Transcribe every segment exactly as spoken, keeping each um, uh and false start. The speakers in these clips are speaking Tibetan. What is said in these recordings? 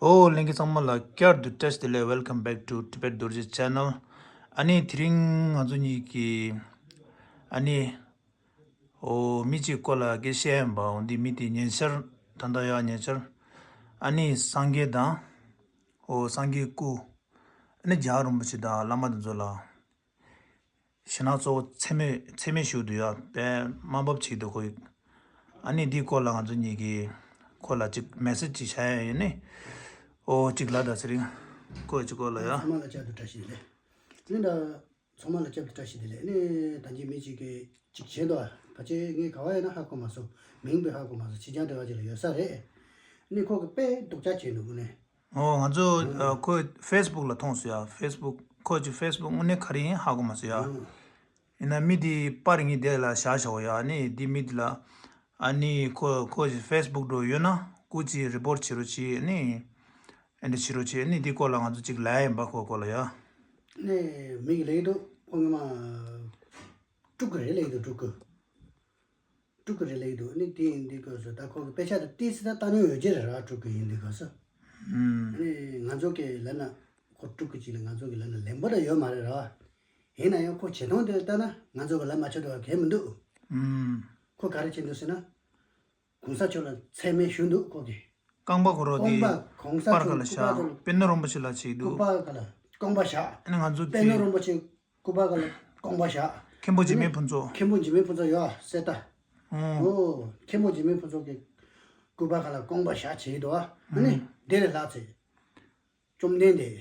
ཨོ་ལྷན་རྒྱས་ཚང་མ་ལ་བསྐྱར་དུ་བཀྲ་ཤིས་བདེ་ལེགས། Welcome back to Tibet Dorji Channel. ཨ་ནི་དེ་རིང་ང་ཚོ་གཉིས་ཀྱིས་ཨ་ནི་ཨོ་མི་གཅིག་སྐོར་ལ་སྐད་བཤད་ཡིན་པ། འོ་འདི་མི་དེ་ཉེ་ཆར་ད་ལྟ་ཡང་ཉེ་ཆར་ཨ་ནི་སངས་རྒྱས་དང་ཨོ་སངས་རྒྱས་སྐུ། ཨ་ནི་རྒྱལ་བ་རིན་པོ་ཆེ་དང་བླ་མ་དེ་ཚོ་ལ། ཞེ་ན་གཙོ་བོ་མཚན་སྨད་མཚན་སྨད་ཞུ་འདུག་ཡ། དཔེ་དམའ་འབེབས་བྱེད་འདུག་ཁོ། ཨ་ནི་འདིའི་སྐོར་ལ་ང་ཚོ་གཉིས་ཀྱིས་ཁོ་ལ་ཅིག་མེ་སེ་ཇི་ཅིག་བྱ་ཡ་ཡིན་ནི། ཨོ་ཅིག་ལ་ད་ཚེ་རིང་ཁོ་ཅིག་སྐོར་ལ་ཡ། ཚང་མ་ལ་བསྐྱར་དུ་བཀྲ་ཤིས་བདེ་ལེགས། ཨ་ནི་ད་ཚང་མ་ལ་བསྐྱར་དུ་བཀྲ་ཤིས་བདེ་ལེགས། ཨ་ནི་ད་གིན་མི་གཅིག་གིས་ཅིག་བྱས་འདུག་ཨ། ཕལ་ཆེར་ངས་ག་བ་ཡིན་ན་ཧ་གོ་མ་སོང་། མིང་དཔེ་ཧ་གོ་མ་སོང་། ཕྱི་རྒྱལ་འདྲ་བ་ཅིག་ལ་ཡོད་ས་རེད། ཨ་ནི་ཁོ་གིས་དཔེ་སྡུག་ཅག་བྱས་འདུག་དངོས་གནས། ཨོ་ང་ཚོ་ཨ་ཁོ་ཕེ་སི་བུག་ལ་མཐོང་སོང་ཡ། ཕེ་སི་བུག་ཁོ་ཅིག་ཕེ་སི་བུག་དངོས་གནས་ག་རེ་ཡིན་ཧ་གོ་མ་སོང་ཡ། ཨང་། ཡིན་ན་མི་དེ་པར་ངའི་དེ་ལ་བཞག་བཞག་ཡ། ཨ་ནི་དེ་མི་དེ་ལ་ཨ་ནི་ཁོ་ཁོ་ཅིག་ཕེ་སི་བུག་འགྲོ་ཡོད་ན་སྐུ་ཅིག་རི་པོར་ཊི་བྱེད་རོགས་བྱེད། ཨ་ནི་ཨེ་འདྲ་བྱེད་རོགས་བྱེད། ཨ་ནི་དེ་སྐོར་ལ་ང་ཚོ་ཅིག་ལབ་ཡ་ཡིན་པ་ཁོ་སྐོར་ལ་ཡ། ནས་མིག་ལེགས་འདུག་ཁོ་ངོ་མ་སྤྲུལ་སྐུ་རེད། ལེགས་འདུག་སྤྲུལ་སྐུ། སྤྲུལ་སྐུ་རེད་ལེགས་འདུག་ཨ་ནི་དེ་ཡིན་དུས་སྐབས་སུ་ད་ཁོ་གི་དཔེ་ཆ་དེ་ཏིས་ད་ལྟ་ནས་ཡོད་ཀྱི་རེད་ར། སྤྲུལ་སྐུ་ཡིན་དུས་སྐབས་སུ། ཨ་ནི་ང་ཚོ་གི་ལབ་ན་ཁོ་སྤྲུལ་སྐུ་ཅིག་ལ་ང་ཚོ་གི་ལབ་ན་ལན་པོ་ད་ཡོད་མ་རེད་ར། ཡིན་ན་ཡང་ཁོ་བྱེད་སྟངས་དེ་ལྟ་ན་ང་ཚོ་གི་ལབ་མ་ཆོག་འདུག་ག་གལ་མི་འདུག་ཁོ་ག་རེ་བྱེད་འདུག་ཟེར་ན། གོང་ས་མཆོག་ལ་མཚན་སྨད་ཞུ་འདུག་ཁོ་གིས། རྐང་པ་ཁོ་རོ་དེ་རྐང་པ་གོང་ས་པར་ཁ་ལ་མཆོག་བཞག་སྐུ་པར་ཁ་ལ། པད་ནོར་རིན་པོ་ཆེ་ལ་བྱེད་འདུག་སྐུ་པར་ཁ་ལ་རྐང་པ་བཞག་ཨ་ནི་ང་ཚོ་པད་ནོར་དེ་རིན་པོ་ཆེ་སྐུ་པར་ཁ་ལ་རྐང་པ་བཞག་མཁན་པོ་འཇིགས་མེད་ཕུན་ཚོགས། མཁན་པོ་འཇིགས་མེད་ཕུན་ཚོགས་ཡོད་གསེར་རྟ། ཨོ། ཨོ། མཁན་པོ་འཇིགས་མེད་ཕུན་ཚོགས་ཀྱི་སྐུ་པར་ཁ་ལ་རྐང་པ་བཞག་བྱེད་འདུག་ཨ་ནི་ཨང་། དེ་ལས་ལྷག་ཚེ། བཅོམ་ལྡན་འདས།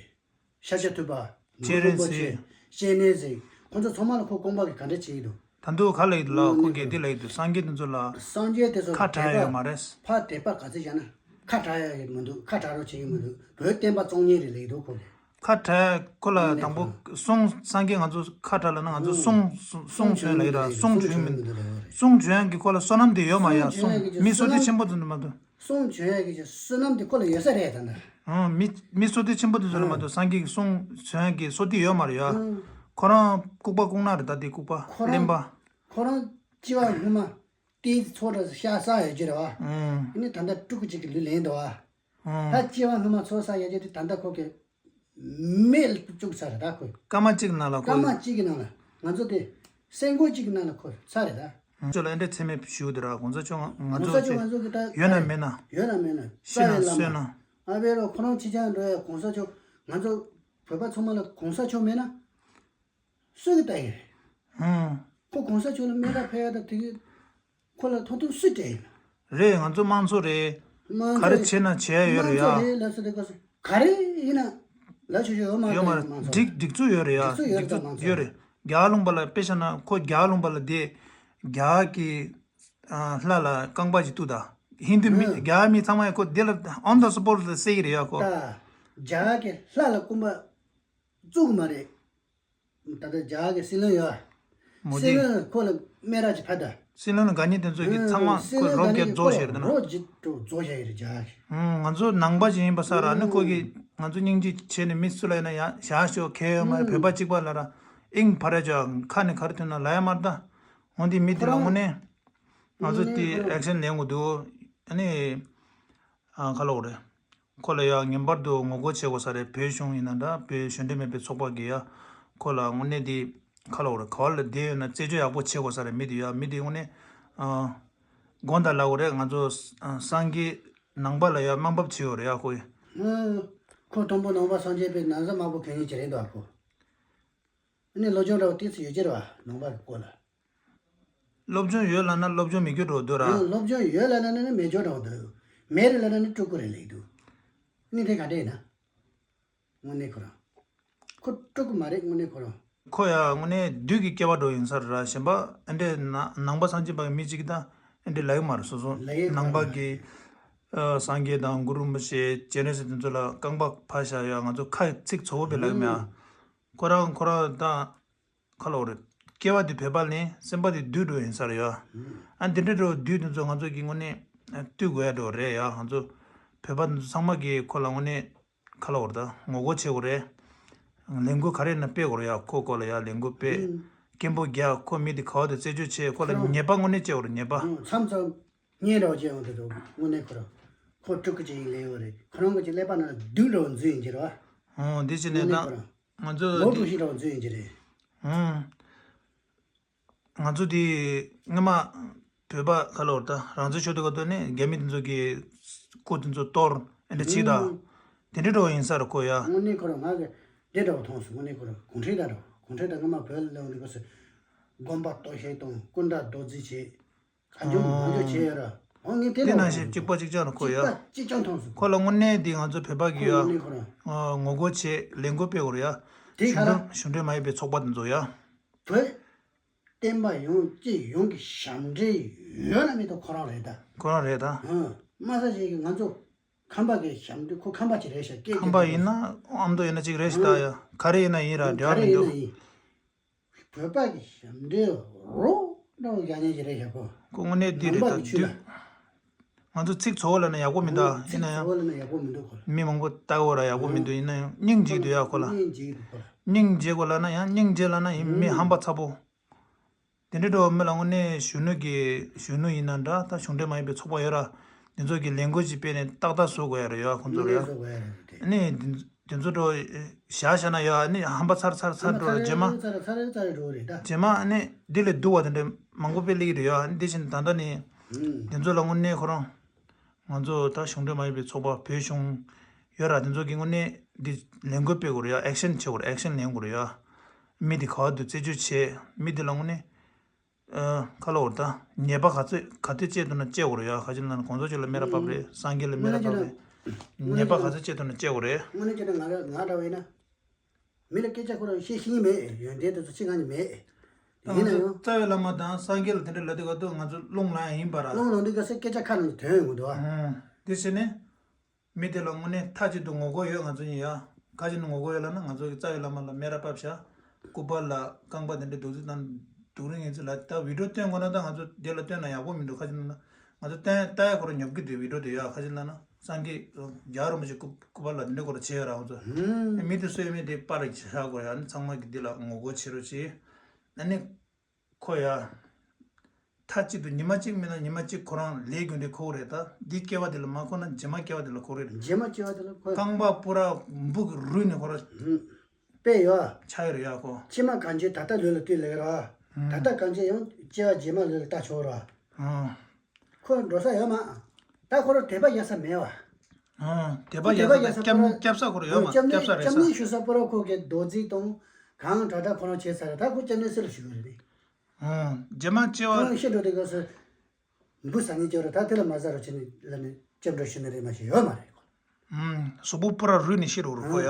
ཤཱཀྱ་ཐུབ་པ། སྤྱན་རས་གཟིགས། སྤྱན་རས་གཟིགས། ཁོང་ཚོ་ཚང་མ་ལ་ཁོ་རྐང་པ་གི་ག་འདྲ་བྱེད་ཀྱི་འདུག་ད་དུང་ག་ལ་ཡོད་ལ་ཁོ་གིས་འདི་ལ་ཡོད་འདུག་སངས་རྒྱས་དེ་ཚོ་ལ་སངས་རྒྱས་དེ་ཚོ་ཁ་གྲག་ཡོད་མ་རེད། ཕ་དད་པ་ག་ཚོད་བྱས་ན་ཁ་གྲག་ཡ་གི་མི་འདུག་ཁ་གྲག་རོགས་བྱེད་ཀྱི་མི་འདུག་བོད་བསྟན་པ་གཙང་ཉན་རེད་ལེགས་འདུག་ཁོ་གིས། ཁ་གྲག་ཁོ་ལ་དང་པོ་གསུང་སངས་རྒྱས་ང་ཚོ་ཁ་གྲག་ལ་ན་ང་ཚོ་གསུང་གསུང་བྱོན་ལ་ཡོད་ར། གསུང་བྱོན་མི་འདུག་གསུང་བྱོན་གྱི་ཁོ་ལ་བསོད་ནམས་དེ་ཡོད་མ་ཡ། གསུང་མི་བསོད་བདེ་ཆེན་པོ་དེ་འདུག་མ་འདུག་གསུང་བྱོན་ཡ་གི་བསོད་ནམས་དེ་ཁོ་ལ་ཡོད་ས་རེད་ད་ནི། ཨང་། མི་མི་བསོད་བདེ་ཆེན་པོ་དེ་ཚོ་ལ་མ་གཏོགས་སངས་རྒྱས་ཀྱི་གསུང་བྱོན་ཡ་གི་བསོད་བདེ་ཡོད་མ་རེད་ཡ། ཨང་། ཁོ་རང་ལྐུགས་པ་ལྐུགས་ནག་རེད་ད། དེ་ལྐུགས་པ་ཁོ་རང་གླེན་པ། ཁོ་རང་སྐྱེ་བ་སྔོན་མ་ཏིས་ཚོགས་གྲྭ་ཤ་ཟ་ཡོད་ཀྱི་རེད་བ། ཨང་། ཨ་ནི་ད་ལྟ་སྤྲུལ་སྐུ་ཅིག་གི་ལུས་ལེན་འདུག་བ། ཨང་། ད་སྐྱེ་བ་སྔོན་མ་ཚོགས་བསགས་ཡོད་ཀྱི་དེ་ད་ལྟ་ཁོ་གི་མེ་ལ་བཅུག་ཚར་རེད་ད་ཁོས། སྐར་མ་གཅིག་ནང་ལ་ཁོ། སྐར་མ་གཅིག་གི་ནང་ལ་ང་ཚོ་དེ་སེམས་ཁོང་གཅིག་གི་ནང་ལ་ཁོ་ཚར་རེད་ད། ང་ཚོ་ལ་ཨེ་འདྲ་མཚན་སྨད་ཞུ་འདི་ར། གོང་ས་མཆོག་ང་གོང་ས་མཆོག་ང་ཚོ་གི་ད་ཡོད་ན་མེད་ན། ཡོད་ན་མེད་ན། ཤི་ན་གསོན་ན། ཨ་བེ་རོ་ཁོ་རང་ཕྱི་རྒྱལ་འགྲོ་ཡ་གོང་ས་མཆོག་ང་ཚོ་བོད་པ་ཚང་མ་ལ་གོང་ས་མཆོག་མེད་ན་སུ་གི་ལྟ་ཡི་རེད། ཧུམ། ཁོ་གོང་ས་མཆོག་ལ་སྨད་ར་ཕེབས་ཡ་ད་དེ་གི་ཁོ་ལ་ཐོབ་ཐང་སུས་སྤྲད་ཡིན། རེད། ང་ཚོ་དམངས་གཙོ་རེད། དམངས་ག་རེ་གཙོ་བྱས་ན་བྱས་ཡོད་རེད་ཡ། དམངས་གཙོ་རེད་ལབ་ས་དེ་སྐབས་སུ་ག་རེ་ཡིན་ན་ལབ་ཆོག་ཆོག་ཡོད་མ་ཡོད་མ་རེད། རེད་དམངས་གཙོ་སྒྲིག་སྒྲིག་འཛུགས་ཡོད་རེད་ཡ། སྒྲིག་འཛུགས་ཡོད་རེད། སྒྲིག་འཛུགས་ཡོད་རེད། རྒྱ་གར་ལུང་པ་ལ་དཔེ་བཞག་ན་ཁོ་རྒྱ་གར་ལུང་པ་ལ་བསྡད། རྒྱ་གར་གྱི་ཨ་ལྷ་ལ་རྐང་པ་ཞིག་གཏུགས་ད། ཧིན་དུ་མི་ཨ་རྒྱ་གར་མི་ཚང་མ་ཡང་ཁོ་འདི་ལ་on the spot ལ་བསད་ཀྱི་རེད་ཡ་ཁོ། ད་རྒྱ་གར་གྱི་ལྷ་ལ་རྐང་པ་བཙུགས་མ་རེད། ད་ལྟ་རྒྱ་གར་གྱི་སྲིད་བློན་ཡོད། མོ་སྲིད་དི། བློན་ཁོ་ལ་སྨད་ར་ཅིག་ཕབ་ད། སྲིད་བློན་ག་ཉིད་དེ་ཚོ་གི་ཚང་མ་སྲིད་ཁོ་བློན་རོགས་ག་ཉིད་ཀྱི་ཀྱི་རྫོགས་ཁོ་ལ་བཞག་རེད་ན། རོགས་ཀྱི་རྫོགས་བཞག་ཡོད་རེད་རྒྱ་གར་གྱི། ང་ཚོ་ནང་པ་ཞིག་ཡིན་པ་ས་ར་ནི་ཁོ་གི་ང་ཚོ་སྙིང་རྗེ་བྱས་ནས་མི་སུ་ལ་ཡིན་ན་ཡང་བཞག་ཤོག་གལ་ཡོད་མ་རེད། བོད་པ་གཅིག་པ་ལ་ར་ཨིང་ཕ་ར་ཅོ་ཁ་ནས་ག་རེ་ཐོན་ན་ལ་ཡ་མར་ད། འོན་ཏེ་མི་དེ་ལ་དངོས་གནས་ང་ཚོ་དེ་ཨེག་ཤན་ལེན་དགོས་འདུག་ཨ་ནི། ཨ་ཁ་ལོ་རེད། ཁོ་ལ་ཡ་ངེས་པར་དུ་ངོ་རྒོལ་བྱེད་དགོས་ས་རེད། བོད་གཞུང་ཡིན་ན་འདྲ། བོད་གཞུང་འབྲེལ་མེད་པའི་ཚོགས་པ་གིས་ཡ་ཁོ་ལ་དངོས་གནས་དེ་ཁ་ལོ་རེད། ག་བ་ལ་བསྡད་ཡོད་ན་རྩད་གཅོད་ཡག་པོ་བྱེད་དགོས་ས་རེད། མི་དེ་ཡ་མི་དེ་དངོས་གནས་ཨ་དགོངས་དག་ལབ་དགོས་རེད། ང་ཚོ་ཨ་སངས་རྒྱས་ནང་པ་ལ་ཡ་དམའ་འབེབས་བྱེད་ཡོད་རེད་ཡ་ཁོ་ཡ། ཨ་ཁོ་དང་པོ་ནང་པ་སངས་རྒྱས་པའི་ན་བཟའ་དམར་པོ་གྱོན་མཁན་ཅིག་རེད་འདུག་ཨ་ཁོ། ཨ་ནི་སློབ་སྦྱོང་འདྲ་བོ་ཏོག་ཙམ་ཡོད་ཀྱི་རེད་བ་ནང་པ་གི་སྐོར་ལ། སློབ་སྦྱོང་ཡོད་ལབ་ན་སློབ་སྦྱོང་མེད་རྒྱུ་འདྲ་བོ་འདུག་ར། ཨང་། སློབ་སྦྱོང་ཡོད་ལབ་ན་ནི་མེད་རྒྱུ་འདྲ་བོ་འདུག་མེད་རེད་ལབ་ན་ནི་སྤྲུལ་སྐུ་རེད་ལབ་ཀྱི་འདུག་གནས་དེ་ག་འདྲ་ཡིན་ན། དངོས་གནས་ཁོ་རང་། ཁོ་སྤྲུལ་སྐུ་མ་རེད་དངོས་གནས་ཁོ་རང་། ཁོ་ཡ་དངོས་གནས་བདུད་ཀྱི་སྐྱེ་བ་འགྲོ་ཡིན་ས་རེད་ར། གཞན་པ་ཨ་འདྲས་ན་ནང་པ་སངས་རྒྱས་པ་གི་མི་གཅིག་གིས་ད་ཨ་འདྲས་ལབ་ཀྱི་མ་རེད། སོ་སོ་ལབ་ཀྱི་མ་རེད། ནང་པ་གི་ཨ་སངས་རྒྱས་དང་གུ་རུ་རིན་པོ་ཆེ་སྤྱན་རས་གཟིགས་དེ་ཚོ་ལ་རྐང་པ་ཕར་བཞག་ཡ་ང་ཚོ་ཁ་ཚིག་ཚོ་བོ་བེ་ལབ་ཀྱི་མེད་ཨ། ཨང་། ཁོ་རང་ཁོ་རང་ད། ཁ་ལོ་རེད། སྐྱེ་བ་འདི་བོད་པ་ལེན། སེམས་པ་འདི་བདུད་འགྲོ་ཡིན་ས་རེད་ཡ། ཨ་འདི་འདྲ་འགྲོ་བདུད་འདི་ཚོ་ང་ཚོ་གི་དངོས་གནས་བཏུལ་དགོས་ཡ་འགྲོ་རེད་ཡ། ང་ཚོ་བོད་པ་འདི་ཚོ་ཚང་མ་གི་ཁོ་ལ་དངོས་གནས་ཁ་ལོ་རེད་ད་ངོ་རྒོལ་བྱེད་དགོས་རེད། ལས་འགུལ་ག་རེ་ཡིན་ན་སྤེལ་དགོས་རེད་ཡ། ཁོ་སྐོར་ལ་ཡ་ལས་འགུལ་སྤེལ། སྐད་འབོད་རྒྱག་ཁོ་མི་འདི་ག་བ་དུ་རྩད་གཅོད་བྱེད། ཁོ་ལ་ཉེས་པ་དངོས་གནས་བཅོལ་དགོས་རེད་ཉེས་པ། མཚམས་མཚམས་བརྙན་འདྲ་བོ་ཅིག་ཡོང་དུས་དངོས་གནས་ཁོ་རང་ ཕོ་ཕྲུག་གི་ཅིག་ཡིན་ལེ་ཡོད་རེད། ཁོ་རང་གི་ཅིག་ཀླད་པ་ནང་ལ་བདུད་འདྲ་བོ་འཛུལ་ཡིན་གྱི་རེད་བ། ཨོ་འདི་ཅི་ནས་དངོས་གནས་ད་ཁོ་རང་ང་ཚོ་ལོ་འདི་དྲུག་ཞིག་འདྲ་བོ་འཛུལ་ཡིན་གྱི་རེད། ཨོ། ང་ཚོ་དེ་སྔོན་མ་བོད་པ་ཁ་ལོར་ད་རང་བཙན་ཤོར་དུས་ག་དུས་ནས་རྒྱ་མི་དེ་ཚོ་གི་སྐུ་དེ་ཚོ་གཏོར་ཨེ་འདྲ་བྱེད་ད། ཨུམ། དེ་འདྲ་འགྲོ་ཡིན་ས་རེད་ཁོ་ཡ། དངོས་གནས་ཁོ་རང་ང་གི་འདི་འདྲ་བོ་མཐོང་སོང་། དངོས་གནས་ཁོ་རང་གུང་ཁྲན་ཏང་འདྲ་བོ། གུང་ཁྲན་ཏང་སྔོན་མ་བོད་ལ་སླེབས་འོང་དུས་སྐབས་སུ་དགོན་པ་གཏོར་བཤིག་དང་སྐུ་འདྲ་རྡོག་རྫིས་བྱེད། གང་བྱུང་མང་བྱུང་བྱས་ཡོད་ར། འོ་ངས་དེ་དེ་ནང་བཞིན་གཅིག་པ་གཅིག་རྐྱང་རེད་ཁོ་ཡ། གཅིག་པ་གཅིག་རྐྱང་མཐོང་སོང་། ཁོ་ལ་དངོས་གནས་འདི་ང་ཚོ་བོད་པ་གི་ཡ། ཁོ་དངོས་གནས་ཁོ་རང་། ཨ་ངོ་རྒོལ་བྱེད་ལས་འགུལ་སྤེལ་དགོས་རེད་ཡ། དེ་ག་ར། གཞུང་འབྲེལ་གཞུང་འབྲེལ་མ་ཡིན་པའི་ཚོགས་པ་འདི་ཚོ་ཡ། བོད་བསྟན་པ་ཡོངས་སྤྱི་ཡོངས་ཀྱི་ཞབས་འདྲེན་ཡོད་ན་མེད་དོ་ཁོ་རང་རེད་ད། ཁོ་རང་རེད་ད། ཨ་མ་ས་ཞིག་གི་ང་ཚོ་ཁམས་པ་གི་ཞབས་འདྲེན། ཁོ་ཁམས་པ་ཅིག་རེད་ཤག་སྐད་ཁམས་པ་ཡིན་ན་ཨ་མདོ་ཡིན་ན་ཅིག་རེད་ཤག་ད་ཡ། ག་རེ་ཡིན་ན་ཡིན་ར་འབྲེལ་བ་མི་འདུག། བོད་པ་གི་ཞབས་འདྲེན་རོ་འདྲ་བོ་རྒྱག་མཁན་ཅིག་རེད་ཤག་ཁོ། ཁོ་དངོས་གནས་འདི་རེད་ད། ནང་པ་གི་ཆོས་ལ། ང་ཚོ་ཚིག་བཙོག་པ་ལབ་ན་ཡག་པོ་མི་འདུག་ཨ། ཡིན་ན་ཡང་། ཚིག་བཙོག་པ་ལབ་ན་ཡག་པོ་མི་འདུག་ཁོ་ལ། མི་མང་པོ་ལྟ་གི་ཡོད་ར་ཡག་པོ་མི་འདུག་ཡིན་ན་ཡང་སྙིང་རྗེ་གི་འདུག་ཡ་ཁོ་ལ། སྙིང་རྗེ་གི་འདུག་ཁོ་ལ། སྙིང་རྗེ་དགོས་ལབ་ན་ཡང་སྙིང་རྗེ་ལབ་ན་ཡིན། མི་ཧམ་པ་ཚ་པོ། དེ་འདྲའི་འགྲོ་མི་ལ་དངོས་གནས་གཞོན་ནུ་གི་གཞོན་ནུ་ཡིན་ན་འདྲ། ད་གཞུང་འབྲེལ་མ་ཡིན་པའི་ཚོགས་པ་ཡོད་ར། འདི་ཚོ་གི་ལས་འགུལ་ཅིག་སྤེལ་ནས་ཏག་ཏག་བཟོ་དགོས་ཡ་རེད་ཡ་ཁོང་ཚོ་རེད་ཡ། ཨ་ནི་འདི་འདི་ཚོ་འགྲོ་བཞག་བཞག་ན་ཡ་ཨ་ནི་ཧམ་པ་ཚར་ཚར་ཚར་འགྲོ་ར་རྗེས་མ། ཚར་ཚར་ཚར་འགྲོ་རེད་ད། རྗེས་མ་ཨ་ནི་འདི་ལས་སྡུག་པ་དེ་འདྲ་མང་པོ་སྤེལ་གི་རེད་ཡ། ཨ་ནི་འདི་བཞིན་ད་ལྟ་ནི་འདི་ཚོ་ལ་དངོས་གནས་ཁོ་རང་ང་ཚོ་ད་གཞུང་འབྲེལ་མ་ཡིན་པའི་ཚོགས་པ་བོད་གཞུང་ཡོད་ར། དེ་ཚོ་གི་དངོས་གནས་འདི་ལས་འགུལ་སྤེལ་དགོས་རེད་ཡ། ཨེག་ཤན་བྱེད་དགོས་རེད། ཨེག་ཤན་ལེན་དགོས་རེད་ཡ། མི་འདི་ག་བར་དུ་རྩད་གཅོད་བྱེད། མི་འདི་ལ་དངོས་གནས་ཨ་ཁ་ལོ་བར་ད་ཉེས་པ་ག་ཚོད་ག་དུས་བཅད་ཐུབ་ན་བཅད་དགོས་རེད་ཡ། ག་ཅི་ལབ་ན་དགོངས་རྫོགས་ཆོས་ལ་སྨད་ར་བབས་རེད། སངས་རྒྱས་ལ་སྨད་ར་བབས་རེད། ཉེས་པ་ག་ཚོད་བཅད་ཐུབ་ན་བཅད་དགོས་རེད། དངོས་གནས་བྱས་ན་ང་ར་ང་འདྲ་བ་ཡིན་ན། མི་ལ་སྐད་ཆ་ཁོ་རང་བཤད་ཤེས་ཀྱི་མེད། ཡོན་ཏན་དེ་ཚོ་ཅི་གང་ནས་མེད། ད་ཡིན་ང་ན་ཚོ་ཡང་རྩ་བའི་བླ་མ་དང་སངས་རྒྱས་ལ་དེ་འདྲ་ལབ་དུས་ག་དུས་ང་ཚོ་རླུང་ལངས་ཡིན་པ་ར། རླུང་ལངས་དུས་ག་ཚོད་སྐད་ཆ་ཁ་ནང་དོན་ཡོང་གི་འདུག་ཨ། ཨང་། དེ་བྱས་ནས་མི་དེ་ལ་དངོས་གནས་མཐའ་གཅིག་ཏུ་ངོ་རྒོལ་ཡོད། ང་ཚོ་ཡིན་ཡ། ག་ཅི་ནས་ངོ་རྒོལ་ཡོད་ལབ་ན་ང་ཚོ་གི་རྩ་བའི་བླ་མ་ལ་སྨད་ར་བབས་ཤག་སྐུ་པར་ལ་རྐང་པ་དེ་འདྲ་རྡོག་རྫིས་དང་རྡོག་རིལ་ངན་ཚོ་ལ། ད་བི་ཌིའོ་སྟོན་དགོས་ན་ད་ང་ཚོ་དེ་ལ་སྟོན་ན་ཡག་པོ་མི་འདུག་ག་ཅི་ལབ་ན། ང་ཚོ་བསྟན་ལྟ་ཡ་ཁོ་རང་ཉོབ་ཀྱི་འདུག་བི་ཌིའོ་དེ་ཡ། ག་ཅི་ལབ་ན་སངས་རྒྱས་རྒྱལ་བ་རིན་པོ་ཆེ་སྐུ་སྐུ་པར་ལ་འདི་འདྲ་ཁོ་རང་བྱས་ཡོད་ར། ང་ཚོ་ཧུམ། མི་དེ་སུ་ཡོད་མེད་དེ་པར་བཞག་དགོས་ཡ། ཨ་ནི་ཚང་མ་གི་འདི་ལ་ངོ་རྒོལ་བྱེད་རོགས་བྱེད། ཨ་ནི་ཁོ་ཡ་མཐའ་གཅིག་ཏུ་ཉི་མ་གཅིག་མིན་ན་ཉི་མ་གཅིག་ཁོ་རང་ལས་རྒྱུ་འབྲས་འཁོར་གི་རེད་ད། འདི་སྐྱེ་བ་འདི་ལ་མ་འཁོར་ན་རྗེས་མ་སྐྱེ་བ་འདི་ལ་འཁོར་གི་རེད། རྗེས་མ་སྐྱེ་བ་འདི་ལ་འཁོར། རྐང་པ་སྤུ་ར་འབུ་གི་རུས་ནས་ཁོ་རང་དཔེ་ཡོད་ཨ། ཆགས་ཡོད་རེད་ཡ་ཁོ། ཕྱི་མ་གང་བྱེད་ད་ལྟ་ལུས་ལ་ལྟོས་ལེགས་ར། ད་ལྟ་གང་བྱེད་ཡང་སྐྱེ་བ་རྗེས་མ་ལུས་ལ་ལྟ་ཆོག་ར། ཨང་། ཁོ་འགྲོ་ས་ཡོད་མ། ད་ཁོ་རང་དད་པ་རྒྱག་ས་མེད་བ། ཨང་། དད་པ་ཁོ་དད་པ་རྒྱག་ས་རྒྱག་ས་སྐྱབས་སྐྱབས་ས་ཁོ་རང་ཡོད་མ། སྐྱབས་གནས་སྐྱབས་ས་རེད་ས། སྐྱབས་གནས་ཞུ་ས་པོ་ར་ཁོ་གི་རྡོག་རྫིས་དང་གང་དྲག་དྲག་ཁོ་རང་བྱས་ཚར་ར། ད་ཁོ་སྐྱབས་གནས་སུ་ལ་ཞུ་གི་རེད། ཨང་། རྗེས་མ་སྐྱེ་བ། ཁོ་རང་ཤི་འགྲོ་དུས་སྐབས་སུ་འབུ་ཟ་ཉེན་སྐྱེ་བ་ར། ད་དེ་ལ་མ་ཟ་རོགས་བྱས་ནས་ལབ་ནས་སྐྱབས་འགྲོ་ཞུ་ནི་རེད་མ་གཞི་ཡོད་མ་རེད་ཁོ། ཨུམ། གཟུགས་པོ་སྤུ་ར་རུལ་ནས་ཤི་རུ་རུ་ཁོ་ཡ།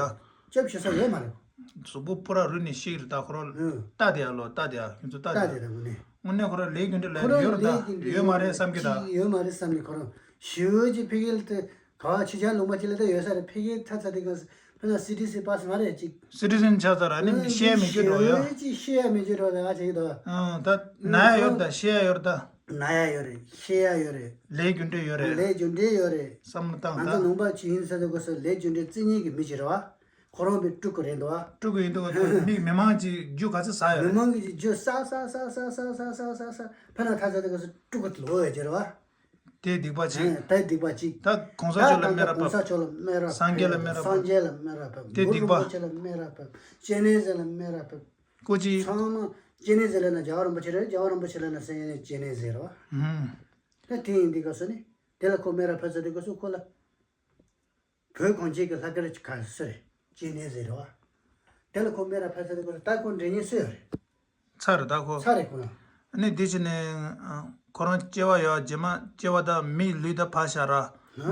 སྐྱབས་ཞུ་ས་ཡོད་མ་རེད། གཟུགས་པོ་སྤུ་ར་རུལ་ནས་ཤི་རུ་ད་ཁོ་རང་། ཨུམ། ལྟ་དེ་ཡ་ལོ་ལྟ་དེ་ཡ་ཁྱོད་ཚོ་ལྟ་དེ་ལྟ་ཡ། དེ་རེད་དངོས་གནས། དངོས་གནས་ཁོ་རང་ལས་རྒྱུ་འབྲས་ལ་ཁོ་རང་ཡོད་ར་ད་ལས་རྒྱུ་འབྲས་ཡོད་མ་རེད་བསམ་གི་ད། ཅིག་ཡོད་མ་རེད་བསམ་ནས་ཁོ་རང་ཞི་བའི་ཅིག་ཕ་གི་ལ་དེ་ག་བ་ཕྱི་རྒྱལ་ལུང་པ་ཅིག་ལ་ད་ཡོད་ས་རེད། ཕ་གི་ཐ་ཚ་དེ་ག་ཕ་ན་སི་ཊི་སི་པཱ་སི་མ་རེད་ཅིག་སི་ཊི་སན་ཆགས་ཚར་ར་ནི་ཤེས་ཡ་མི་འགྱུར་རོ་ཡ། ཅིག་ཤེས་ཡ་མི་འགྱུར་རོ་ལ་ང་ཅིག་ད། ཨང་ད་ན་ཡ་ཡོད་ད་ཤེས་ཡ་ཡོད་ད། ན་ཡ་ཡོད་རེད། ཤེས་ཡ་ཡོད་རེད། ལས་རྒྱུ་འབྲས་ཡོད་རེད། ལས་རྒྱུ་འབྲས་ཡོད་རེད། བསམ་བློ་བཏང་ད། ང་ཚོ་ནང་པ་ཅིག་ཡིན་ས་དེ་ག་སོ་ལས་རྒྱུ་འབྲས་རྩི་ཉེན་གི་མི་ཅིག་རེད་བ། ཁོ་རང་པའི་དཀྲུག་གི་རེད་འདུག་བ། དཀྲུག་གི་ཡིན་འདུག་བ། མི་མི་མང་གི་རྒྱུ་ག་ཚོད་ཟ་ཡོད་མི་རེད། མང་གི་རྒྱུ་ཟ་ཟ་ཟ་ཟ་ཕ་ན་ཐ་ཚ་དེ་ག་སོ་དཀྲུག་གི་ལོ་ཡོད་ཅེ་རེད་བ། དེ་སྡིག་པ་ཅིག་དེ་སྡིག་པ་ཅིག་ད་གོང་ས་མཆོག་ལ་སྨད་ར་ཕབ། གོང་ས་མཆོག་ལ་སྨད་ར་ཕབ། སངས་རྒྱས་ལ་སྨད་ར་ཕབ། སངས་རྒྱས་ལ་སྨད་ར་ཕབ། དེ་སྡིག་པ། གུ་རུ་རིན་པོ་ཆེ་ལ་སྨད་ར་ཕབ། སྤྱན་རས་གཟིགས་ལ་སྨད་ར་ཕབ། ཀོ་ཅི། ཚང་མ་སྤྱན་རས་གཟིགས་ལ་ན་རྒྱལ་བ་རིན་པོ་ཆེ་རེད། རྒྱལ་བ་རིན་པོ་ཆེ་ལ་ན་སེང་གེ་སྤྱན་རས་གཟིགས་རེད་བ། ཧུམ། ད་དེ་ཡིན་དུས་སྐབས་སུ་ནི་དེ་ལ་ཁོ་སྨད་ར་ཕབ་ཚར་དུས་སྐབས་སུ་ཁོ་ལ་བོད་གངས་ཅན་གྱི་ལྷ་སྐལ་ག་སུ་རེད། སྤྱན་རས་གཟིགས་རེད་བ། དེ་ལ་ཁོ་སྨད་ར་ཕབ་ཚར་དུས་སྐབས་སུ་ད་ཁོ་འདྲེ་ཉེན་སུ་ཡོད་རེད། ཚར་རེད་ད་ཁོ། ཚར་རེད་ཁོ་ལ། ནི་དེ་ཕྱིན་ནས་ཁོ་རང་སྐྱེ་བ་ཡོད་རྗེས་མ་སྐྱེ་བ་ད་མིའི་ལུས་ད་ཕར་བཞག་ར།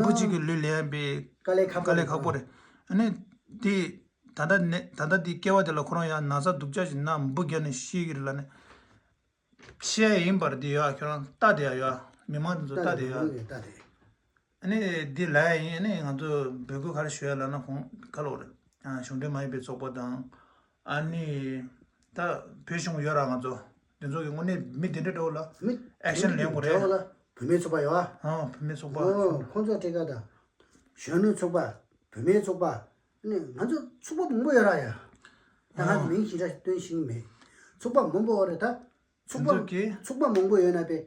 འབུ་གཅིག་གི་ལུས་ལེན་པའི་དཀའ་ལས་ཁག་པོ་དཀའ་ལས་ཁག་པོ་རེད། ནི་དེ། ད་ལྟ་ནས་ད་ལྟ་འདི་སྐྱེ་བ་དེ་ལ་ཁོ་རང་ཡང་ན་ཚ་སྡུག་ཅག་ཞིག་ན་འབུ་རྒྱག་ནས་ཤི་གི་རེད་ལབ་ནས། བཤད་ཡིན་པར་འདི་ཡོད་ཁྱོད་རང་ལྟ་དེ་ཡ་ཡོད་མི་མང་དེ་ཚོ་ལྟ་དེ་ཡོད། ལྟ་དེ། ཨ་ནི་འདི་ལ་ཡིན་ཨ་ནི་ང་ཚོ་འབོད་སྐུལ་ག་རེ་ཞུ་ཡ་ལབ་ན་ཁོང་ག་ལོག་རེད། གཞུང་འབྲེལ་མ་ཡིན་པའི་ཚོགས་པ་དང་། ཨ་ནི་ད་བོད་གཞུང་ཡོད་ར་ང་ཚོ་དེ་ཚོ་གི་དངོས་གནས་མི་དེ་འདྲ་འདྲ་བོ་ལ་མི་ཨེག་ཤན་ལེན་དགོས་རེད། འདྲ་བོ་ལ་བུད་མེད་ཚོགས་པ་ཡོད་ཨ། ཨ་བུད་མེད་ཚོགས་པ། ཨོ་ཁོང་ཚོ་དེ་ག་ད་གཞོན་ནུ་ཚོགས་པ་བུད་མེད་ཚོགས་པ། ནི་ང་ཚོ་ཚོགས་པ་མང་པོ་ཡོད་ར་ཡ། ད་ང་ཨ་མིང་ཞིག་འདྲ་སྟོན་ཤེས་ཀྱི་མེད། ཚོགས་པ་མང་པོ་ཡོད་རེད་ད། ཚོགས་དེ་ཚོ་པ་གི་ཚོགས་པ་མང་པོ་ཡོད་ན་པས་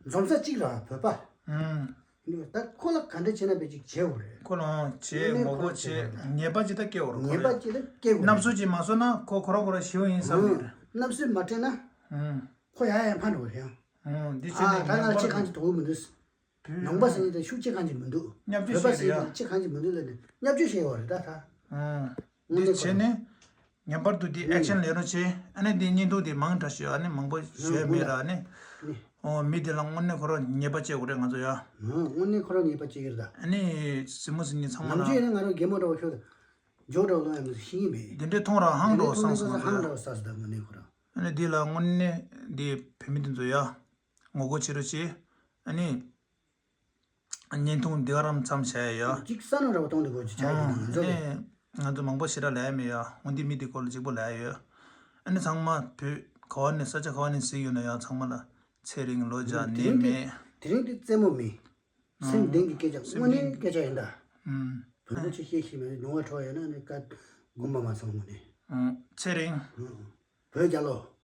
འཛོམས་ས་གཅིག་ར་བོད་པ། ཨང་ ད་ཁོ་ལ་ག་འདྲ་བྱས་ན་བས་ཅིག་བྱེད་འོ་རེད། ཁོ་ལ་བྱེད་ངོ་རྒོལ་བྱེད་ཉེས་པ་ཅི་ལྟར་སྐྱེ་འོ་རེད། ཉེས་པ་ཅི་ལྟར་སྐྱེ་འོ་རེད། སྣབས་སུ་ཅིག་མ་བཟོ་ན་ཁོ་ཁོ་རང་ཁོ་རང་ཞི་བ་ཡིན་བསམ་ནས་རེད། སྣབས་སུ་མ་སྤྲད་ན་ཁོ་ཡ་ཡ་ཕན་འགྲོ་རེད་ཡང་། འདི་བྱས་ནས་ད་ང་ལ་ཅི་གང་ཅི་དོགས་མི་འདུག་ནང་པ་ཟེར་ནི་དེ་ཤུགས་ཆེ་གང་ཅི་མི་འདུག་བོད་པ་ཟེར་ནི་དེ་ཆེ་གང་ཅི་མི་འདུག་ལབ་ནས་བརྙས་བཅོས་བྱས་ཡོད་རེད་ད་ད། དངོས་གནས་ཁོ་རང་། ངེས་པར་དུ་དེ་ཨེག་ཤན་ལེན་རོགས་བྱེད། ཨ་ནི་དེ་བརྙན་ཐུང་དེ་མང་དྲགས་ཤོས་ཨ་ནི་མང་པོ་བཟོས་མེད་ར་ཨ་ནི། ཨོ་མི་དེ་ལ་དངོས་གནས་ཁོ་རང་ཉེས་པ་བཅད་དགོས་རེད་ང་ཚོ་ཡ། དངོས་གནས་ཁོ་རང་ཉེས་པ་བཅད་ཀྱི་རེད་ད། ཨ་ནི་གཟིགས་མོ་གཟིགས་མཁན་ཚང་མ་ལ། ནམ་རྒྱུན་ཡིན་ན་ང་རང་གད་མོ་འདྲ་བོ་ཤོར་ད། ཇོ་འདྲ་བོ་ལོང་ཡ་མི་ཤེས་ཀྱི་མེད། དེ་འདྲའི་མཐོང་ར་ཧང་འདྲ་བོ་སངས་སོང་ང་ཚོ་ཡ། ཧང་འདྲ་བོ་སངས་སོང་ད་དངོས་གནས་ཁོ་རང་། ཨ་ནི་འདི་ལ་དངོས་གནས་འདི་བོད་མི་དེ་ཚོ་ཡ། ངོ་རྒོལ་བྱེད་རོགས་བྱེད། ཨ་ནི། བརྙན་ཐུང་འདི་ག་རང་མཚམས་བཞག་ཡ་ཡ། གཅིག་ས་ནང་འདྲ་བོ་གཏོང་དུ་དགོས་ཀྱི་ཆགས་ཀྱི་ཨ་ང་ཚོ་ལ། ཨ་ནི་ང་ཚོ་མང་པོ་ཞེ་དྲག་ལབ་ཡ་མེད་ཡ། འོན་ཏེ་མི་འདི་སྐོར་ལ་གཅིག་པོ་ལབ་ཡ་ཡོད། ཨ་ནི་ཚང་མ་བོད་ག་བ་ནས་ས་ཆ་ག་བ་ནས་གཟིགས་ཡོད་ན་ཡང་ཚང་མ་ལ་ཚེ་རིང་ལོ་བརྒྱ་ནད་མེད། དེ་རིང་འདི་རྩེད་མོ་མེད། སེམས་གཏིང་གི་སྐད་ཆ་དངོས་གནས་སྐད་ཆ་ཡིན་ད། ཨུམ། བོད་མི་ཚོས་བཤད་ཤེས་མེད་ལུང་བ་འཕྲོག་ཡོད་ན་ནི་བཀའ་དགོངས་པ་མ་ཚོམ་དངོས་གནས། ཨུམ། ཚེ་རིང་། ཨུམ། བོད་རྒྱལ་ལོ།